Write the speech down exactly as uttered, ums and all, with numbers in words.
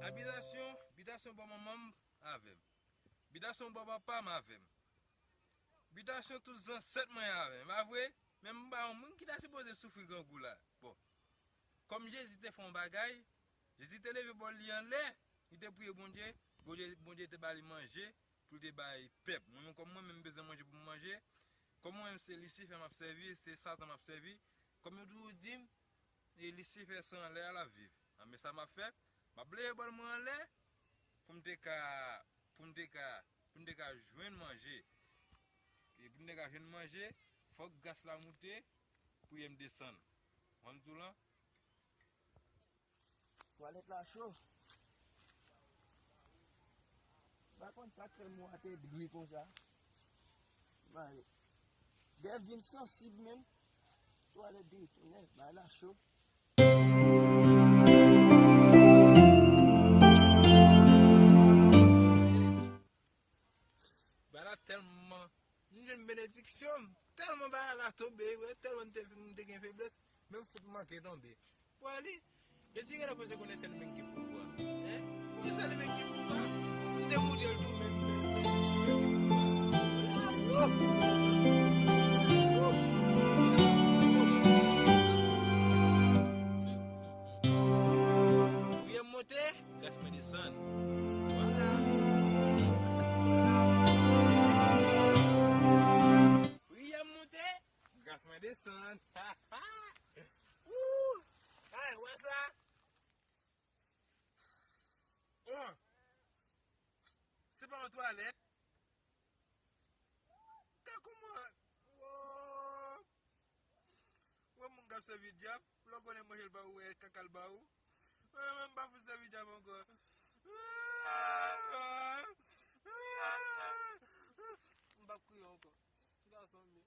Abitasyon, bitasyon bò manman m avè m. Bitasyon bò papa m avè m. Bitasyon tout zansèt mwen avè m, pa vre? Men m pa yon moun ki ta sipoze soufri grangou la. Bon, kòm Jezi te fè yon bagay, Jezi te leve bò li anlè, li te priye Bondye, Bondye, Bondye te ba li manje pou l te bay pèp. Mwen menm, kòm mwen menm, m bezwen manje pou m manje. Kòm mwen menm, se Lisifè m ap sèvi, se Satan m ap sèvi. Kòm yo toujou di m, e Lisifè se anlè a l ap viv. A, men sa m ap fè, m ap leve bòl mwen anlè pou m te ka, pou m te ka, pou m te ka jwenn manje. E pou m te ka jwenn manje, fòk gras la moute pou m desann. Ou konprann tou lan? Twalèt la cho. M pa konn sa k fè mwen te dri konsa. Mare. Dev vin sansib menm. Twalèt diri tounen, bay la cho. Bagay la tèlman, m jwenn benediksyon, m tèlman bagay la tonbe, wi, tèlman m te, m te gen feblès, men m fout manke tonbe. Pwali, Jezi genlè panse konnen se li menm ki pouvwa. Hein? Mwen se li menm ki pouvwa. M te moutre l tou, men, men, men, se li menm ki pouvwa. Lalo! Lalo! Priyè m monte, gras mwen desann. Vwala. Priyè m monte, gras mwen desann. Wou! Ay, wè sa? Oh! Se pa yon twalèt. Ka kouman? Woo! Wè moun k ap sèvi dyab, lè w konnen manje l ba ou, wè kaka l ba ou. Mwen, mwen, m pa fout sèvi dyab ankò. M p ap kriye ankò. Ti gason m ye.